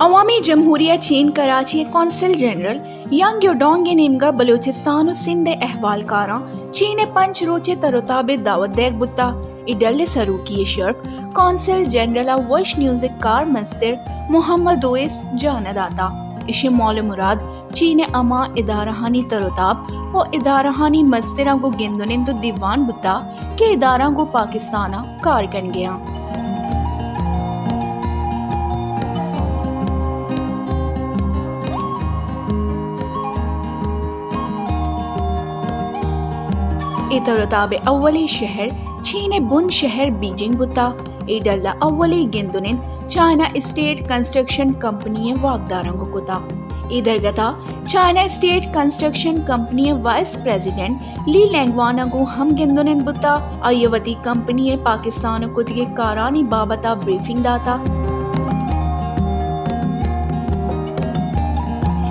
عوامی جمہوریہ چین کراچی ءِ قونصل جنرل یانگ یوڈونگ ءِ نیمگا بلوچستان و سندھ ءِ احوالکاراں چین ءِ پنچ روچ ءِ تر و تاب ءِ دعوت دئیگ بوتا۔ اے ڈل ءِ سروکی ءِ شرف قونصل جنرل ءَ وش نیوز ءِ کار مستر محمد اویس جان ءَ داتا۔ ایشی ءِ مول ءُ مراد چین ءِ ہما ادارہانی تر و تاب و ادارہانی مستراں گوں گند و نند و دیوان بوتا کہ اداراں گوں پاکستان ءَ کار کنگے آں۔ اے تر و تاب ءِ اولی شہر چین ءِ بن شہر بیجنگ بوتا۔ اے ڈل ءَ اولی گند و نند چائنا اسٹیٹ کنسٹرکشن کمپنی ءِ واکداراں گوں کتا۔ اے درگت ءَ چائنا اسٹیٹ کنسٹرکشن کمپنی ءِ وائس پریزیڈنٹ لی لینگوان ءَ گوں ہم گند و نند بوتا۔ آئی ءَ وتی کمپنی ءِ پاکستان ءَ کتگیں کارانی بابت ءَ بریفنگ داتا۔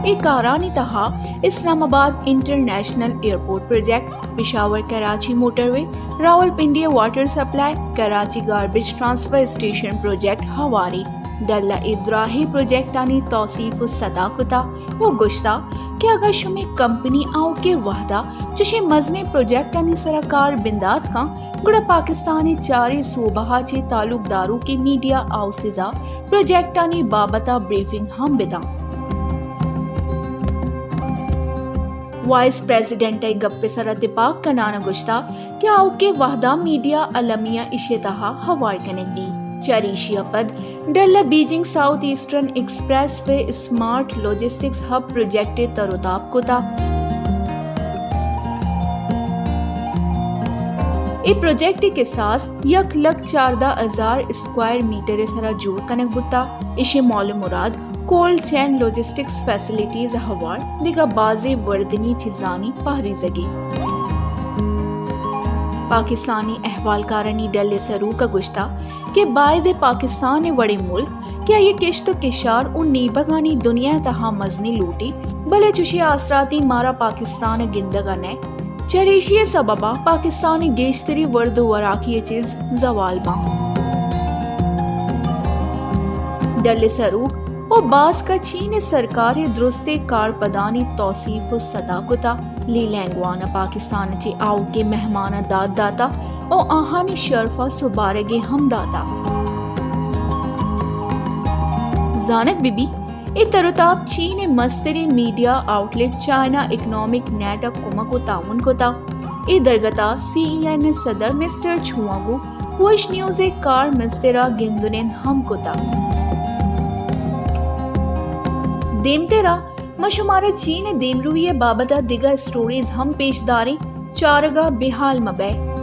اے کارانی تہا Islamabad international airport project, Peshawar Karachi motorway, Rawalpindi ءِ water supply, Karachi garbage transfer station project ہواری۔ ڈل ءَ اے دراہیں پروجیکٹانی توصیف و ستا کتا و گوشتا کہ اگاں شمے کمپنی آؤکیں وہدا چشیں مزنیں پروجیکٹانی سرا کار بندات کن، گڑا پاکستان ءِ چاریں صوبہ ءَ چہ تعلق داروکیں میڈیا ہاؤسز ءَ پروجیکٹانی بابت ءَ بریفنگ ہم بداں۔ وائس پریزیڈنٹ ءَ گپ ءِ سرا تپاک کنان ءَ گوشتا کہ آؤکیں وہدا میڈیا المی ءَ ایشی ءِ تہا ہوار کنگ بی۔ چریشی ءَ پد ڈل ءَ Beijing south eastern express way smart logistics hub project ءِ تر و تاب کتا۔ اے پروجیکٹ ءِ کساس یک لکھ چاردہ ہزار اسکوائر میٹر ءِ سرا جوڑ کنگ بوتا۔ ایشی ءِ مول ءُ مراد کولڈ چین لاجسٹکس فیسلٹیز ءِ ہوار دگہ بازیں وردنی چیزانی پہریزگی۔ پاکستانی احوالکارانی ڈل ءِ سروک ءَ گوشتا کہ باید ءَ پاکستان ءِ وڑیں ملک کہ آئی ءِ کشت ءُ کشار اوں نیبگانی دنیا ءِ تہا مزنیں لوٹی، بلے چشیں آسراتی مارا پاکستان ءَ گندگ ءَ نئے۔ چریشی ءِ سبب ءَ پاکستان ءِ گیشتری ورد ءُ وراکی ءِ چیز زوال باں۔ ڈل ءِ سروک ءُ باسک ءَ چین ءِ سرکار ءِ درستیں کارپدانی توصیف ءُ ستا کتا۔ لی لینگوان ءَ پاکستان ءَ چہ آؤکیں مہماناں داد داتا ءُ آہانی شرف ءَ سبارگے ہم داتا۔ زانگ بہ بی، اے تر ءُ تاب چین ءِ مستریں media outlet China economic net ءَ کمک ءُ تعاون کتا۔ اے درگت ءَ سی ای این ءِ صدر مسٹر چھواں گوں وش نیوز ءِ کار مستر ءَ گند ءُ نند ہم کتا۔ دیمترا ما شمارا چین ءِ دیمروی ءِ بابت ءَ دگہ اسٹوریز ہم پیش داریں، چارگ ءَ بے ہال مہ بئے۔